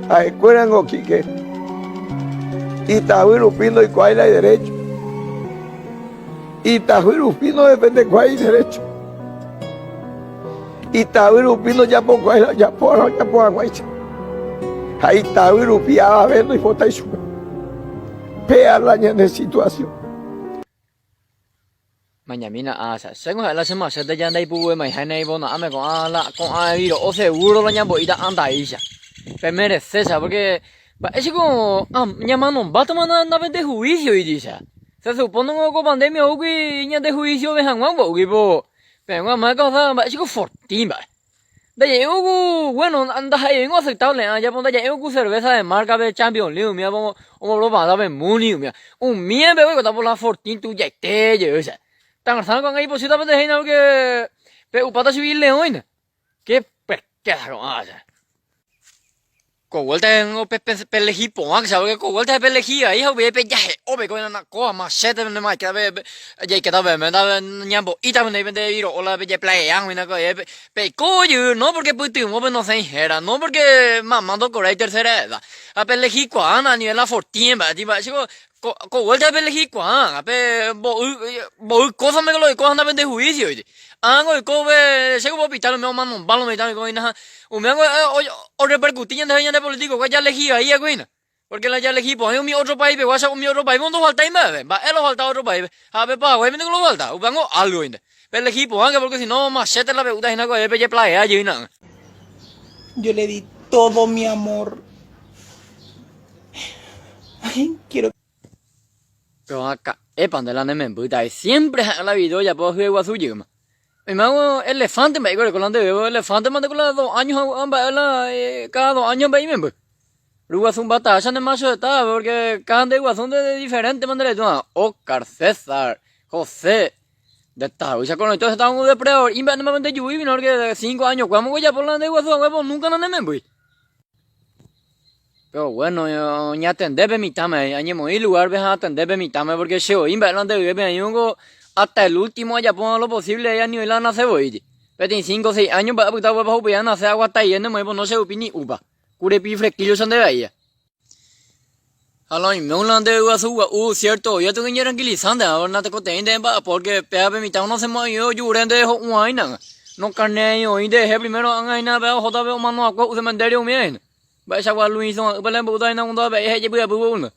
Ha'ekuérango Quique itavy rupi ndoikuaái la iderécho. Itavy rupi nodefendekuaái iderécho. Itavy rupi ndojapokuaái la ojapóva ojapo hag̃uáicha. Ha itavy rupi avave ndoipotái chupe. Péa la ñane situasión. Mañamína ása, chéngo ha'e la che machete ja ndaipuvuemaiha naipona'ãme ko'ã la ko'ã viro'o seguro la ñambo'íta andaícha. Pemerecécha porque mba'éichako ñamanombátama ndapende juicio ijýicha. Se supone ko pandemia oúgui ñande juiciove hag̃ua oúgui po peẽgua máka mba'éichako fortín mba'e. Ndaja'éivo ku, bueno, ndaha'eivéngo aceptable ajapo ndaja'éivo ku cerveza de marca pe Champions League umíva omopropaganda pe Muni umíva. Umíva pe oikota por la Fortín tujaite jey che. Tarsã ko'ág̃a ipochýta pende hína porque pe'upáta chugui leõina. Qué pesqueza ko'ág̃a che. Ko vuelta ningo peelegi porã che porque ko vuelta peelegi vai ha upéi pejahe'o peiko hína kóva machete pende maikéta jaikéta peve ñambo'íta pende pende viro'o la pejeplaea hína ko peiko jey no porque pytyvõ pe nosẽi héra no porque mama ndokorái tercera edad ha peelegi kuaána anive la fortín mba'e mba'e che ko vuelta peelegi kuaa pe mboy mboy cosa meko la oikóva ha pende juicio Ág̃a oiko pe che ko hospital umi omanomba lo mitã oiko hína umi ág̃a orepercuti ñandéve ñande político-kue jalegi vai va'ekue hína porque la jalegi porã umi otro país peguáicha umi otro país-pe ndofaltái mba'eve, mba'e lofalta otro país-pe ha pe Paraguáipe niko lofalta upévango algo hína pelegi porãke porque si no machete la pe'úta hína ko'ẽre pejeplaea jey hína. Yo le di todo mi amor. Ay, quiero. Pero aka'épa nde la ne membýta siempre ha'e la video ojapo hyeguasu jeýma. Oimévo elefante mba'éiko oreko la nde vévo elefante mante ko la dos años ha mba'e la cada dos años mba'e imemby. Ryguasu mbataháicha ne macho heta porque cada nde ryguasu nde diferente mante reitúva Oscar, César, José. Nde tavýicha ko'ẽrõite osẽta un depredador imba'e ne mba'e ndejuvúi porque cinco años kuéra ojapo la nde ryguasu hague po nunca nanemembýi. Pero bueno, ñatende pe mitãme, añemoĩ lugar-pe ha atende pe mitãme porque che voi mba'e la nde yvépe aĩvo hasta el último ajapóva lo posible aĩ ani oĩ la nase voi. Peteĩ cinco, seis años mba'e apyta upépe ha upéi anase aguata rire nemoĩ pono che rupi ni upa. Kurepi fresquillo che nde vaíva. Ha la oime la nde yguasu gua'u cierto día tuve ñetranquilizante ha natekotevẽi nde mba'apo porque péva pe mitã onasemo'ãi ojure nde ho'u'ãina. Nokarne'ãi oĩ nderehe primero ág̃a hína péva ohóta pe omano akue cementerio umíva hína. Mba'eichagua Luisõ ýpe la embo'úta hína unda avei ha ijepy'apývo una.